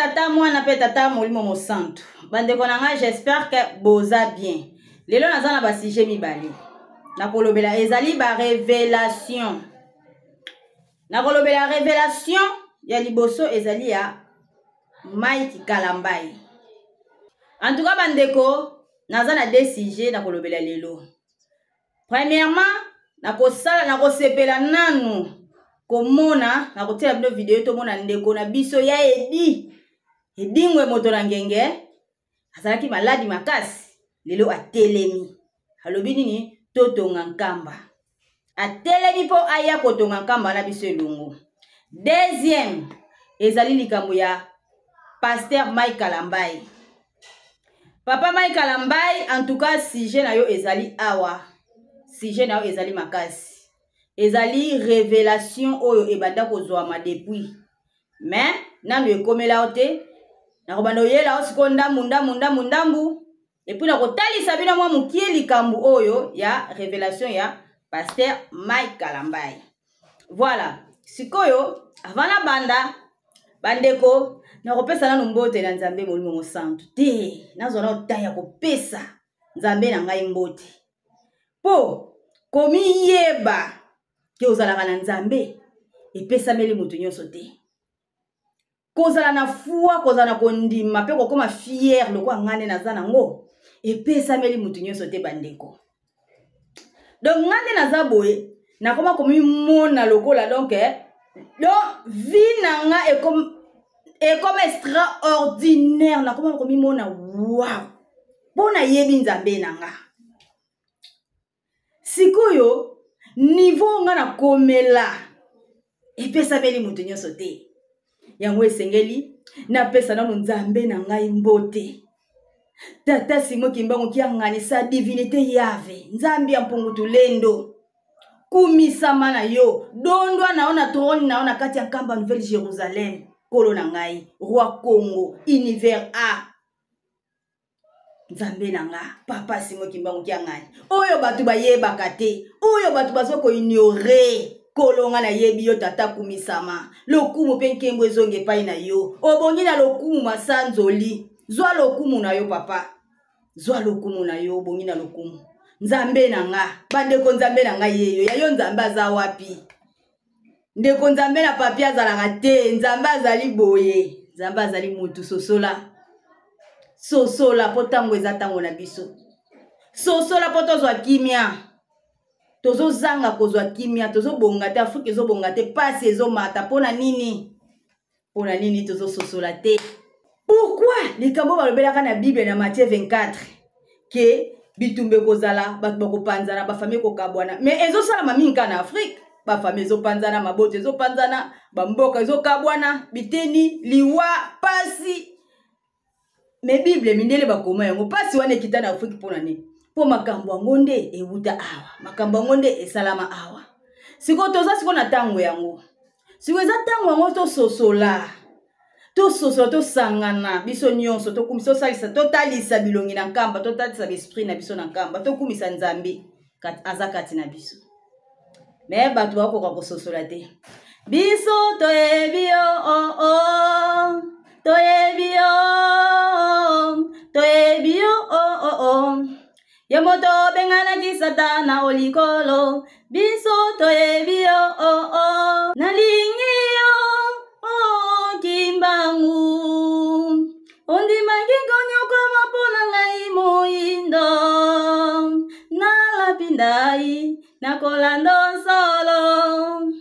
Tata Mwana mpe Tata Molimo Mosantu. Bandeko na ngai, j'espère que boza bien. Lelo naza na basujet mibale nakolobela, ezali barevelation. Nakolobela revelation ya liboso, ezali ya Mike Kalambay. En tout cas bandeko, naza na deux sujets nakolobela lelo. Premièrement, nakosala, nakosepela nanu komona, nakotiela bino video tomona ndeko na biso ya Edi Edingwe moto na ngenge, azalaki maladi makasi, lelo atelemi, alobi nini? Totonga Nkamba. Atelemi mpo aya kotonga Nkamba na biso elongo. Deuxième, ezali likambo ya Pasteur Mike Kalambay. Papa Mike Kalambay, en tout cas sujet na yo ezali awa, sujet na yo ezali makasi, ezali révélation oyo ebanda kozwama depuis, mais nanu ekomela yo te. Nakobanda oyela yo sikoyo ndambu ndambu ndambu ndambu, epuis nakotalisa bino mwa mokie likambo oyo ya révélation ya Pasteur Mike Kalambay. Voilà, sikoyo avant nabanda bandeko, nakopesa nanu mbote na Nzambe Molimo Mosantu te. Nazwa nano ta ya kopesa Nzambe na ngai mbote, mpo komiyeba ke ozalaka na Nzambe epesameli moto nyonso te. Kozala na foi, kozala na kondima mpe kokóma fiere lokola ngai nde naza nango, epesameli moto nyonso te bandeko. Donc ngai nde naza boye, nakoma komimona lokola donc donc vie na nga ekoma extraordinaire. Nakoma komimona wow mpo nayebi Nzambe na nga. Sikoyo niveau nga nakomela epesameli moto nyonso te. Yango esengeli napesa nano Nzambe na ngai mbote. Tata Simo Kimbangu Kiangani, sa divinité Yave, Nzambe ya mpungu tulendo, kumisama na yo, dondwa na yo na trône na yo na kati ya Nkamba Nouvelle Jérusalem. Nkolo na ngai, roi Congo univers a Nzambe na nga, Papa Simo Kimbangu Kiangani, oyo bato bayebaka te, oyo bato baza koignore. Kolo, nga nayebi yo tata, kumisama, lokumu mpe nkembo ezonga epai na yo. Obongi na lokumu, masanzoli, zwa lokumu na yo papa, zwa lokumu na yo, obongi na lokumu. Nzambe na nga, bandeko, Nzambe na ngai yeyo, ya yo Nzambe aza wapi? Ndeko, Nzambe na papier azalaka te. Nzambe azali boye, Nzambe azali mutu. Sosola, sosola, mpo ntango eza ntango na biso. Sosola mpo tozwa kimia. Tozozanga kozwa kimia, tozobonga te, Afrika ezobonga te, pasi ezomata. Mpo na nini? Mpo na nini tozososola te? Pourquoi likambo balobelaka na Bible na Matthieu 24 ke bitumba ekozala, bato bakopanzana, bafamille ekokabwana, mais ezosalama mingi kaka na Afrique? Bafamille ezopanzana, mabota ezopanzana, bamboka ezokabwana, biteni, liwa, pasi. Me Bible, mindele bakoma yango, mpasi wana ekita na Afrike mpo na nini? Mpo makambo yango nde ewuta awa, makambo yango nde esalama awa. Sikoyo toza sikoyo na ntango yango, sikoyo eza ntango yango tososola, tososola, tosangana biso nyonso, tokumisa, tosalisa, totalisa bilongi na Nkamba, totalisa baesprit na biso na Nkamba, tokumisa Nzambe aza kati na biso. Me bato bakoka kososola te. Biso toyebi yo, oh, oh. Toyebi yo, toyebi yo, oh, oh, oh. Yo moto obenganaki Satana o likolo, biso toyebi yo, oh, oh. Nalingi yo, oh, Kimbangu, ondimaki konyokwama mpo na ngai moyindo, nalapi ndai nakolanda solo,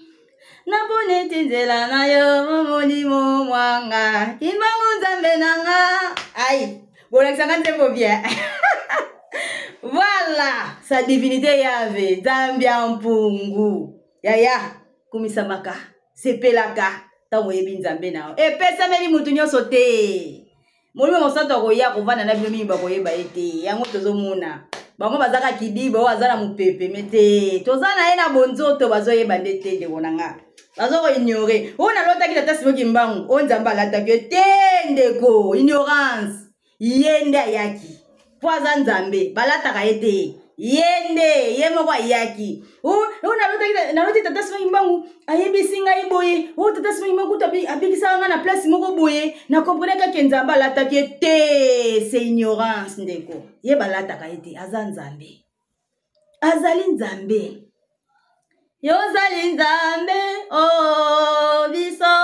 naponi ti nzela na yo, molimo mwanga Kimbangu, Nzambe na nga. Ai, bolakisanga nzembo bien. Voilà, sa divinité Yave, Nzambe ya mpungu. Yaya, kumisamaka, sepelaka ntango oyebi Nzambe na yo. Epesameli motu nyonso te. Molimo Mosantu akoya kovanda na bino, mingi bakoyeba ye te. Yango tozomona bango bazaka kidiba oyo aza na mopepe, me te, toza na ye na bonzoto, bazoyeba nde te. Ndeko na nga, baza koignore oyo nalotaki tata Simo Kimbangu, oyo Nzambe alataki yo te. Ndeko, ignorance. Ye nde ayaki mpo aza Nzambe, balataka ye te. Ye nde ye moko ayaki. Oh, oh, naloti tata Simon Kimbangu ayebisi ngai boye. Oh, tata Simon Kimbangu kutu abikisaka ngai na place moko boye. Na comprenais kaka Nzambe alataki ye te. C'est ignorance ndeko. Ye balataka ye te, aza Nzambe. Azali Nzambe. Yo ozali Nzambe, oh, biso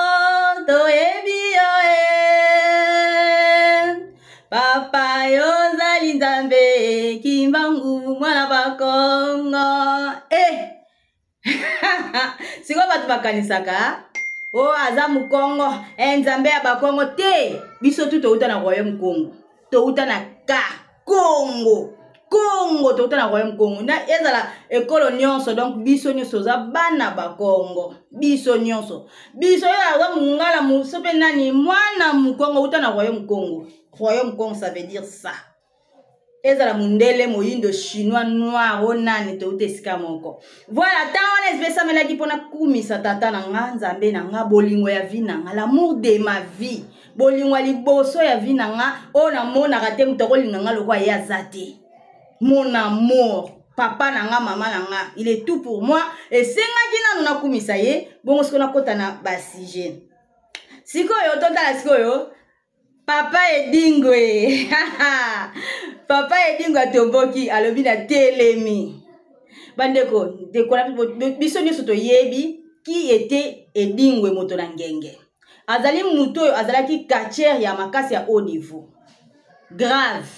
toyebi yo e. Papa, yo ozali Nzambe, Kimbangu mwana bakongo. Eh! Sikoyo bato bakanisaka o oh, aza mokongo e nzambe ya bakongo te. Biso tu touta na royaume Congo, touta na ka Congo, Congo touta na royaume Congo, na ezala ekolo nyonso. Donc biso nyonso toza bana bakongo, biso nyonso, biso oyo aza mongala moso mpe nani mwana mokongo uta na royaume Congo. Royaume Congo, ça veut dire ça. Ezala mondele, moyindo, chinois, noir o nani, touta esika moko. Voilà, ntango wana epesamelaki mpona kumisa tata na nga, nzambe na nga, bolingo ya vie na nga, l'amour de ma vie, bolingo ya liboso ya vie na nga, oyo namonaka te moto akolinga nga lokola ye aza te. Mon amour, papa na nga, mama na nga, il est tout pour moi. Esengaki nanu nakumisa ye, bongo sikoyo nakota na basujet. Sikoyo totala sikoyo Papa Edingwe. Papa Edingwe atomboki, alobi na telemi. Bandeko, ndeko na biso nyonso toyebi qui était Edingwe moto na ngenge. Azali moto oyo azalaki catcheur ya makasi ya haut niveau. Grave.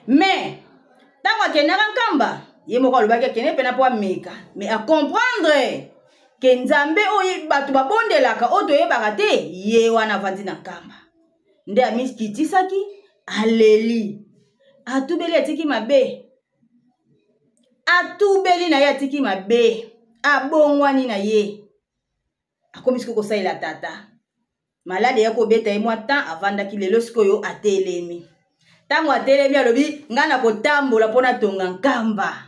Mais ntango akendaka Nkamba, ye moko alobaki akende mpena mpo ameka, mais a comprendre ke Nzambe oyo bato babondelaka, oyo toyebaka te, ye wana avandi na Nkamba. Nde amikitisaki, aleli, atubeli, atiki mabe, atubeli na ye, atiki mabe, abongwani na ye, akomi sikoyo kosalela tata. Maladi ya kobeta ye mwa temps avandaki, lelo sikoyo atelemi. Ntango atelemi, alobi ngai nakotambola mpo natonga Nkamba,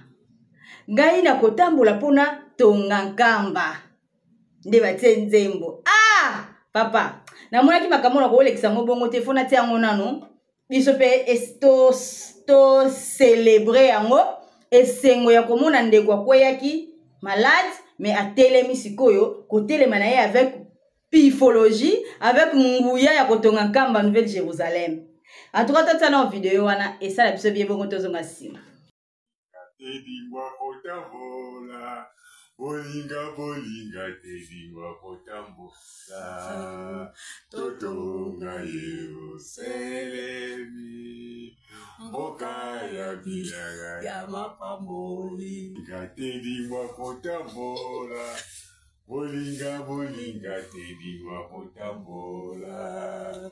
ngai nakotambola mpo natonga Nkamba. Nde batie nzembo. Ah papa, namonaki makambo na kolekisa yango bongo te, fo natia yango nanu, biso mpe tocelebre yango. Esengo ya komona ndeko akweyaki malade, mais atelemi sikoyo, kotelema na ye avec pifologie, avec nguya ya kotonga Nkamba, Nouvelle Jérusalem. En tout cas, totia na video wana, esala biso bien, bongo tozonga nsima. Telingwa kotambola, bolinga bolinga, telingwa kotambola, totonga Yerusalemi, mboka ya bilaka ya mapamboli. Telingwa kotambola, bolinga bolinga, telingwa kotambola,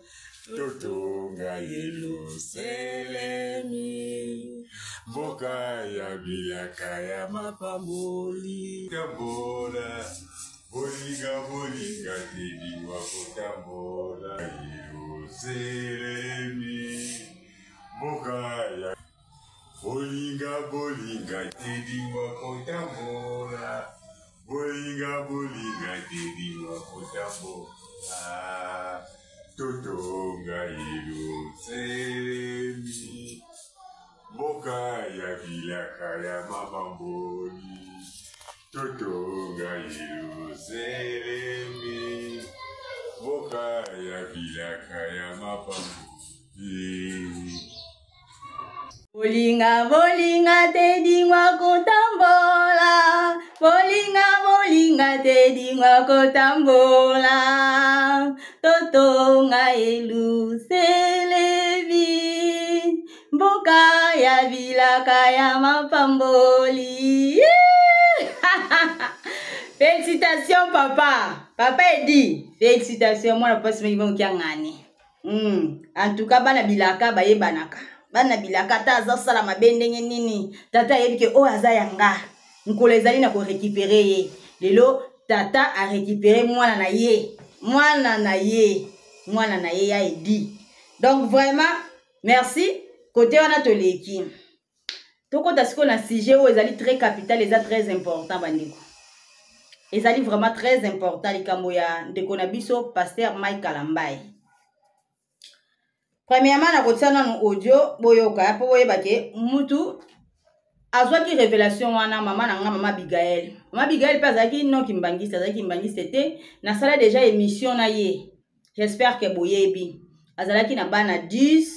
totonga Yerusalemi, mboka ya bilaka ya mapamboli. Tambola, bolinga bolinga, telingwa kotambola, Yerusalemi, mboka ya bolinga bolinga, telingwa kotambola, bolinga bolinga, telingwa kotambola, totonga Yerusalemi, mboka ya bilaka ya mapamboli, totonga Yerusalemi, mboka ya bilaka ya mapamboli. Bolinga bolinga te dingwa kotambola, bolinga bolinga te dingwa kotambola, totonga Yerusalemi, mboka ya bilaka ya mapamboli. Félicitations papa, papa Edi, félicitations mwana papa Simon Kimbangu Kiangani. En tout cas bana bilaka bayebanaka, bana bilaka ata azosala mabe ndenge nini, tata ayebi ke oyo aza ya nga, nkolo ezali na korécupere ye. Lelo tata arécupere mwana na ye, mwana na ye, mwana na ye ya Edi. Donc vraiment merci kote wana toleki. Tokota sikoyo na sujet oyo ezali très capital, eza très important bandeko, ezali vraiment très important, likambo ya ndeko na biso pasteur Mike Kalambay. Premièrement, nakotia nanu audio boyoka mpo boyeba ke mutu Azwaki revelation wana mama na nga, mama Abigael. Mama Abigael mpe azalaki non kimbangiste, azalaki kimbangiste te. Nasala déjà émission na ye, j'espère que boyebi. Azalaki na bana 10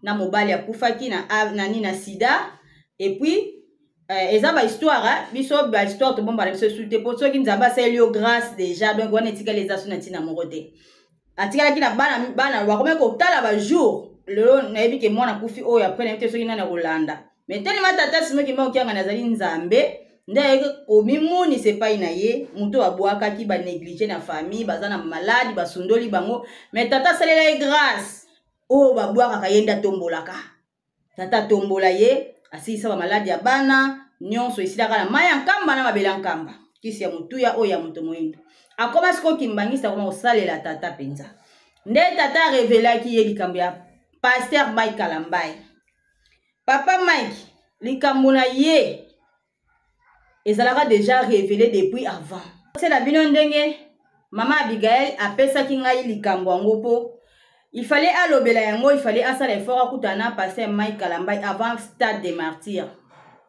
na mobali akufaki na nani, na sida. Et puis eza ba histoire, hein? Biso ba histoire tobombana biso esu te, po soki Nzambe asaleli yo grâce déjà, donc wana etikali eza so na ntina moko te. Atikalaki na bana, bana bakomaki kotala ba jour. Lelo nayebi ke mwana akufi oyo, après nayebi te soki nani akolanda. Mais telema, tata Simon Kimbangu Kiangani azali Nzambe nde ayeki komimonisa epai na ye. Moto oyo abwakaki, banéglige na famille, baza na maladi, basundoli bango, mais tata asalela ye grâce. Oyo babwakaka, ye nde atombolaka. Tata atombola ye, asilisa bamaladi ya bana nyonso, esilaka na mai ya Nkamba na mabele ya Nkamba, kisi ya motuya oyo ya moto moyindo. Akoma sikoyo kimbangisi, akoma kosalela tata mpenza. Nde tata arevelaki ye likambo ya pasteur Mike Kalambai. Papa Mike, likambo na ye ezalaka déjà révélé depuis avant. Tiela bino ndenge mama Abigael apesaki ngai likambo yango, mpo il fallait alobela yango, il fallait asala effort akutana na pasteur Mike Kalambai avant stade de martyr.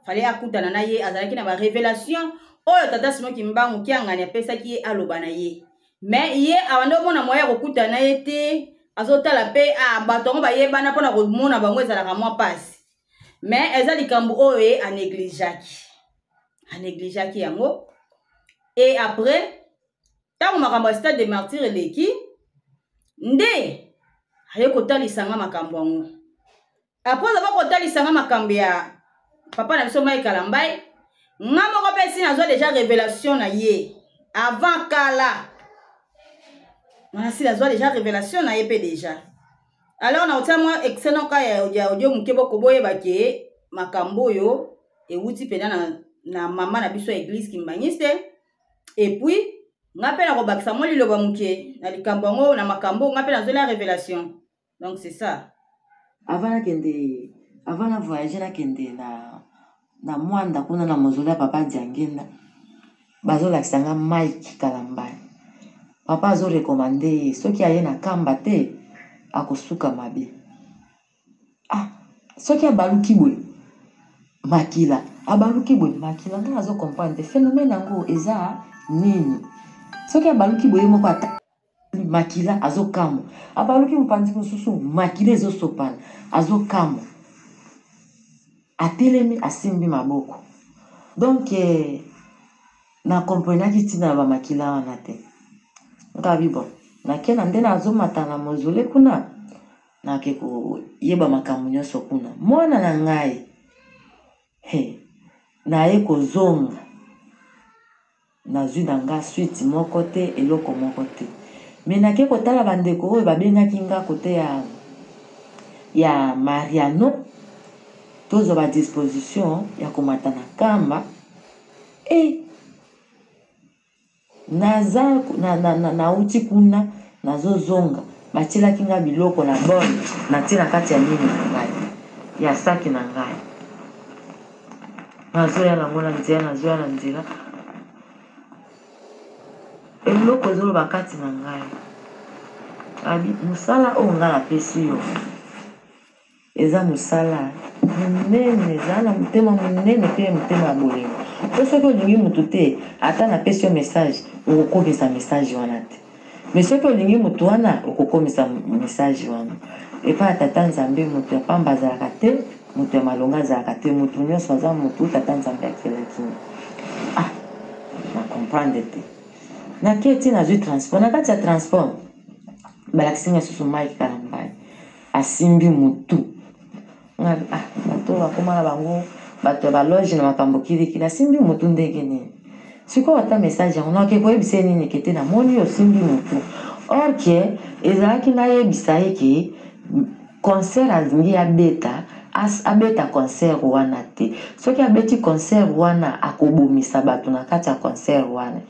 Fallait akutana na ye, azalaki na barévélation oyo tata Simon Kimbangu Kiangani apesaki ye aloba na ye. Mais ye abandi omona moyen ya kokutana na ye te. Azotala mpe, ah, bato yango bayebana, mpona komona bango ezalaka mwa mpasi. Mais eza likambo oyo ye anégligeaki yango. Et après, ntango makambo ya stade de martyr eleki, nde aye kotalisa nga makambo yango. Après avoir kotalisa nga makambo ya papa na biso Mike Kalambai, nga moko mpe si nazwa déjà révélation na ye avant kala wana, si nazwa déjà révélation na ye mpe déjà. Alors nakotia mwa extrait ka ya audio moke, boko boyeba ke makambo oyo ewuti mpenza na mama na biso ya église kimbangiste. Et puis nga mpe nakobakisa mwa liloba moke na likambo yango, na makambo nga mpe nazwela révélation. Donc c'est ça. Avant nakende, avant na voyage, nakende na Mwanda kuna na mausolée ya papa Diangenda, bazolakisa nga Mike Kalambai. Papa azorecommander ye, soki aye na Kamba te, akosuka mabe. Ah, soki abaluki boye, makila, abaluki boye, makila. Ngai nazocomprendre te phénomène yango eza nini. Soki abaluki boye moko, ata makila, azokamwa. Abaluki mopanzi mosusu, makila ezosopana, azokamwa. Atelemi, asimbi maboko. Donc na comprenaki ntina ya bamakila wana te. Ngabi bon, nake na nde nazomata na mausolée kuna, nake koyeba makambo nyonso kuna. Mwana na ngai, he, naye kozonga, nazwi na nga suite moko te, eloko moko te. Mais nake kotala bandeko oyo babengaki nga kote ya Mariano, tozwa badisposition ya komata na Kamba. E naza nauti kuna, nazozonga, batielaki nga biloko na bol, natie na kati ya nini na ngai, ya saki na ngai. Nazoya nango na nzela, nazoya na nzela, eloko ezoloba kati na ngai abi: mosala oyo ngai napesi yo eza mosala monene, eza na motema monene mpe motema ya bolingo. Mpo soki olingi motu te, ata napesi yo message, okokomisa message wana te. Mais soki olingi motu wana, okokomisa message wana epai ya tata Nzambe. Moto ya pamba azalaka te, moto ya malonga azalaka te, motu nyonso aza motu tata Nzambe akelaki. Ah, na comprendre te. Nake ti nazwi transport. Na kati ya transport, balakisi nga susu Mike Kalambai asimbi motu. Ah, bato bakóma na bango bato ya baloge na makambo kilikili, asimbi motu ndenge nini? Sikoyo ata message yango nake koyebisa ye nini? Kete namoni osimbi motu, or ke ezalaki nayebisa ye ke concert alingi abeta, abeta concert wana te. Soki abeti concert wana, akobomisa bato na kati ya concert wana.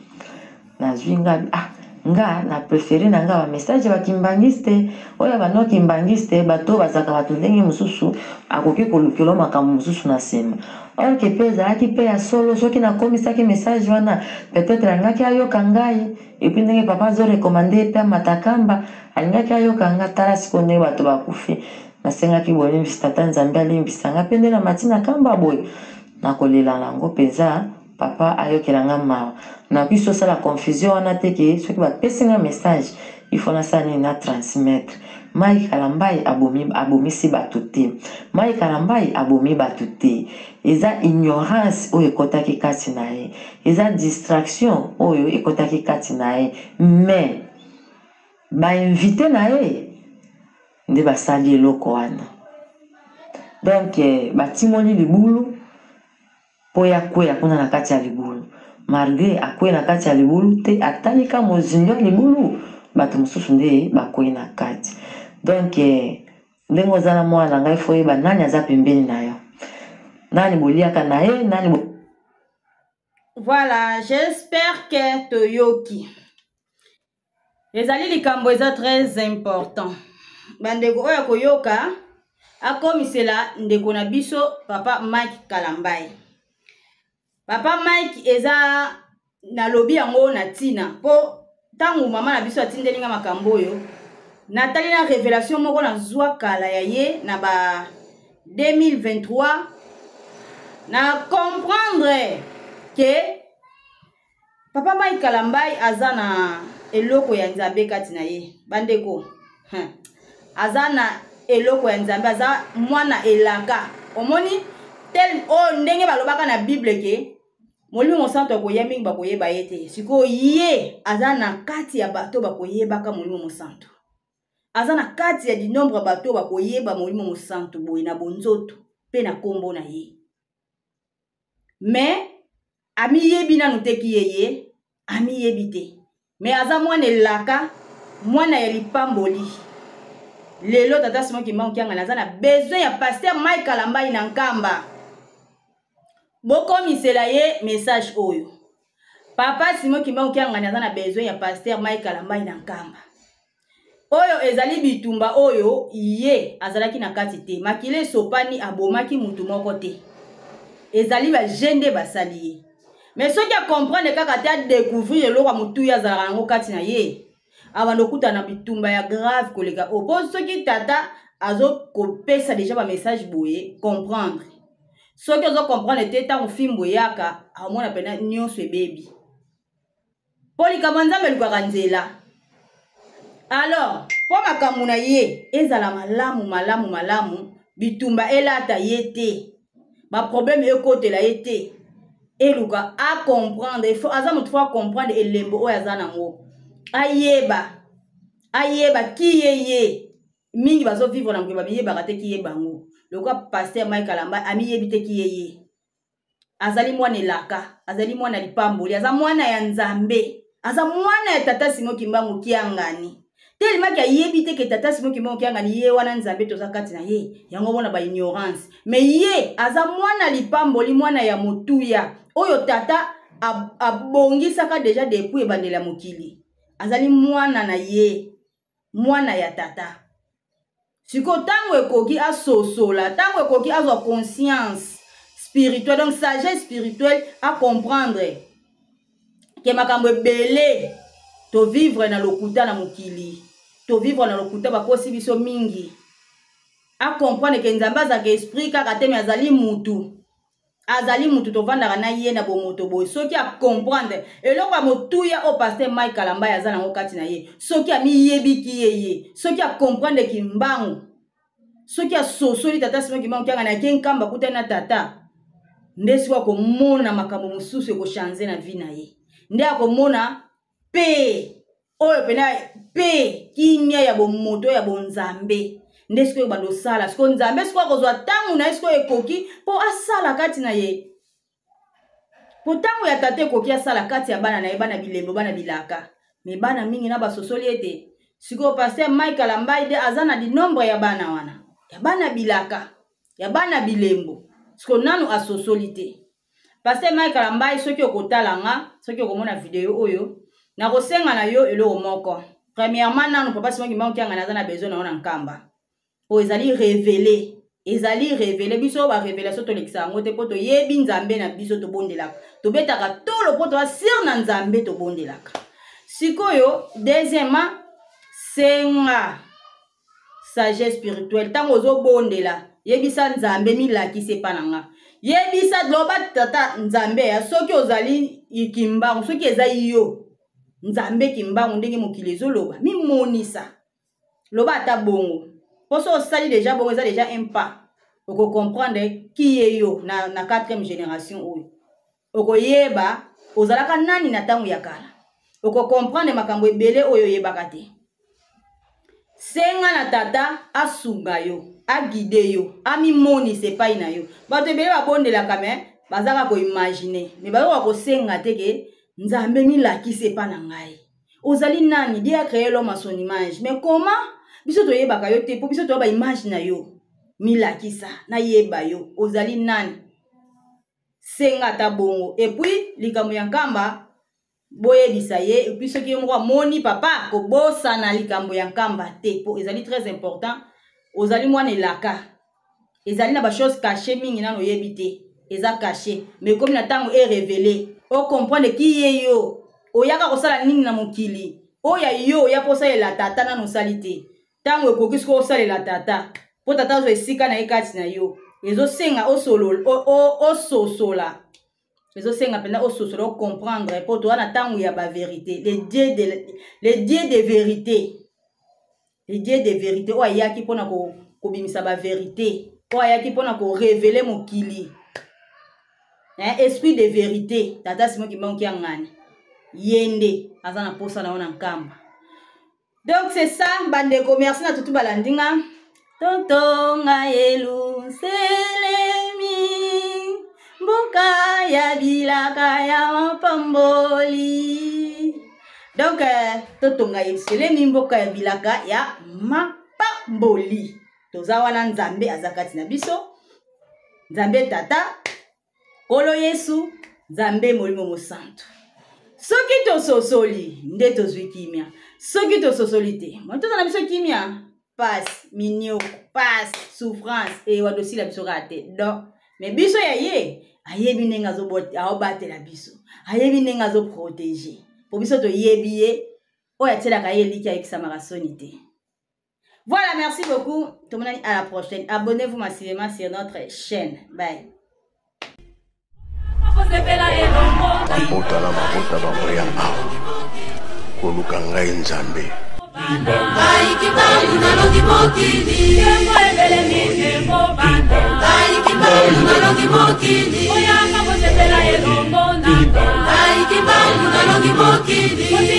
Nazwi nga, ah, nga na préféré na nga bamessage ya bakimbangiste oyo bano kimbangiste, bato oyo bazalaka bato ndenge mosusu, akoki kolukela makambo mosusu na nsima. Or ke mpe ezalaki mpe ya solo, soki nakomisaki message wana, peut-être alingaki ayoka ngai. Et puis ndenge papa azorecommander mpe amata Kamba, alingaki ayoka nga. Tala sikoyo ndenge bato bakufi. Nasengaki bolimbisi, tata Nzambe alimbisa nga mpe nde na mati na Kamba boye. Nakolela na yango mpenza, papa ayokela nga mawa. Nakoki lisusu kosala confusion wana te ke soki bapesi nga message il faut nasala nini na transmettre. Mike Kalambay abomi abomisi bato te. Mike Kalambay abomi bato te. Eza ignorance oyo ekotaki kati na ye. Eza distraction oyo ekotaki kati na ye. Mais ba invites na ye nde basali eloko wana. Donc batimoli libulu mpo ye akweya kuna na kati ya libulu. Malgre akweyi na kati ya libulu te, atali ka mozindo ya libulu, bato mosusu nde bakweyi na kati. Donc ndenge oza na mwana na ngai, fo oyeba nani aza pembeni na yo, nani boliaka na ye, nani bo... Voilà, j'espère que toyoki. Ezali likambo eza très important. Bandeko oyo akoyoka akomisela ndeko na biso papa Mike Kalambay. Papa Mike eza nalobi yango na ntina mpo ntango mama na biso atindeli nga makambo oyo natali na revelation moko nazwa kala ya ye na ba 2023 na comprendre ke Papa Mike Kalambay aza na eloko ya Nzambe kati na ye. Bandeko, aza na eloko ya Nzambe, aza mwana elaka. Omoni tel oyo oh, ndenge balobaka na Bible ke Molimo Mosantu akoya mingi bakoyeba ye te. Sikoyo ye aza na kati ya bato bakoyebaka Molimo Mosantu. Aza na kati ya dinombre ya bato bakoyeba Molimo Mosantu boye na bonzoto mpe na kombo na ye. Mais amiyebi nanu te ki ye ye amiyebi te me aza mwana elaka mwana ya lipamboli lelo tata simon kimbangu kiangani aza na besoin ya pasteur mike kalambayi na nkamba bokomisela ye message oyo papa simon kimbangu kiangani aza na besoin ya pasteur mike kalambayi na nkamba Oyo ezali bitumba oyo ye azalaki na kati te. Makila esopani, abomaki mutu moko te. Ezali ba jeux nde basali ye. Mais soki a comprendre kaka te, a decouvrir eloko ya motuya azalaka nango kati na ye, abanda okutana na bitumba ya grave koleka oyo. Po soki tata azo kopesa deja ba message boye, comprendre. Soki ozo comprendre te, ntango fimbu eyaka, amona pena nyonso ebebi. Mpo likambo ya Nzambe elukaka nzela. Alors, mpo makambo na ye ezala malamu malamu malamu, bitumba elata ye te, baproblème ekotela ye te, eluka a comprendre, il faut aza moto faut a comprendre elembo oyo aza nango, ayeba ayeba ki ye ye. Mingi bazo vivre na mokili bamiyebaka te ki ye bango, lokola pasteur Mike Kalamba amiyebi te ki ye ye. Azali mwana elaka, azali mwana lipamboli, aza mwana ya Nzambe, aza mwana ya tata Simon Kimbangu Kiangani. Tellement ke ayebi te ke tata Simon Kimbangu Kiangani ye wana Nzambe toza kati na ye, yango mona ba ignorance. Mais ye aza mwana lipamboli, mwana ya motuya oyo tata abongisaka deja depuis ebandeli ya mokili. Azali mwana na ye, mwana ya tata. Sikoyo ntango ekoki asosola, ntango ekoki azwa conscience spirituelle, donc sagesse spirituelle, a comprendre ke makambo ebele to vivre na lokuta na mokili, to vivre na lokuta, bakosi biso mingi. A comprendre ke Nzambe azalaka esprit kaka te, mais azali mutu. Azali mutu tovandaka na ye na bomoto boye. Soki a comprendre eloko ya motuya oyo pasteur Mike Kalambay aza nango kati na ye, soki amiyebiki ye ye, soki a comprendre Kimbangu, soki asosoli tata Simon Kimbangu Kiangani ake Nkamba akutani na tata, nde soki akomona makambo mosusu ekochange na vie na ye, nde akomona pe oyo pena pe kimia ya bomoto ya bonzambe, nde sikoyo bando osala sikoyo Nzambe sikoyo akozwa ntango na ye sikoyo ekoki mpo asala kati na ye, mpo ntango ya tata ekoki asala kati ya bana na ye, bana bilembo, bana bilaka. Me bana mingi na basosoli ete sikoyo pasteur Mike Kalambay de aza na dinombre ya bana wana, ya bana bilaka, ya bana bilembo, sikoyo nanu asosoli te. Pasteur Mike Kalambay, soki okotala nga, soki okomona video oyo, nakosenga na yo eloko moko. Premièrement, nanu papa Simon Kimbangu Kiangani aza na besoin na yo na Nkamba. Po ezali révélé. Ezali révélé. Biso ba révélation tolekisa yango te po toyebi Nzambe na biso tobondelaka. Tobetaka tolo po toza sur na Nzambe tobondelaka. Sikoyo, deuxièmement, senga. Sagesse spirituelle, ntango ozobondela, yebisa Nzambe milakisi epa na nga. Yebisa, loba tata Nzambe ya soki ozali Kimbangu, soki eza yo Nzambe Kimbangu ndenge mokili ezoloba, mimonisa. Loba ata bongo. Po so osali deja bongo, eza deja un pas. Oko comprendre qui est yo na 4e génération oyo. Okoyeba ozalaka nani na tango ya kala. Oko comprendre makambo ebele oyo oyebaka te. Senga na tata asunga yo, aguide yo, amimonisa epai na yo. Bato ebele babondelaka me bazaka ko imaginer, me bayoka kosenga te ke Nzambe milakisi epai na ngai. Ozali nani? Dieu a créé l'homme à son image. Mais comment biso toyebaka yo te po biso toya ba image na yo? Milakisa, nayeba yo. Ozali nani? Senga ata bongo. Et puis likambo ya Nkamba boyebisa ye, et puis soki ye moko amoni papa kobosana likambo ya Nkamba te po ezali très important. Ozali mwana elaka, ezali na ba choses cachées mingi nano oyebi te, eza caché mais ekomi na ntango e révélé, o comprendre ki ye yo oyaka kosala nini na mokili oyo ya yo oya mpo osalela tata nano osali te. Ntango ekoki soki osalela tata mpo tata azwa esika na ye kati na yo, ezosenga ososola, ezosenga mpenza ososola, ocomprendre mpo toza na ntango ya ba vérité, le Dieu de, le Dieu de vérité, le Dieu de vérité oyo ayaki mpona kobimisa ba vérité, oyo ayaki mpona korévéler mokili, hein, esprit de vérité. Tata Simon Kimbangu Kiangani ye nde aza na posa na yo na Nkamba. Donc c'est ça bandeko, merci na tutu balandinga. Totonga Yelusalemi, mboka ya bilaka ya mapamboli. Donc totonga Yelusalemi, mboka ya bilaka ya mapamboli. Toza wana, Nzambe aza kati na biso, Nzambe Tata, Nkolo Yesu, Nzambe Molimo Mosantu. Soki tososoli nde tozwi kimia, soki tososoli te moto toza na biso kimia, pasi minioko, pasi souffrance ewa dosila biso kaka te. Donc mais biso ya ye ayebi ndenge azobatela biso, ayebi ndenge azoprotege po biso toyebi ye, oyo atielaka ye eliki ayekisamaka soni te. Voilà, merci beaucoup. Tout le monde, à la prochaine. Abonnez-vous massivement sur notre chaîne. Bye. Mabota na mabota bakoya awa koluka ngai Nzambe. Ngai Kimbangu nalongi mokili, Ngai Kimbangu nalongi mokili, Ngai Kimbangu nalongi mokili.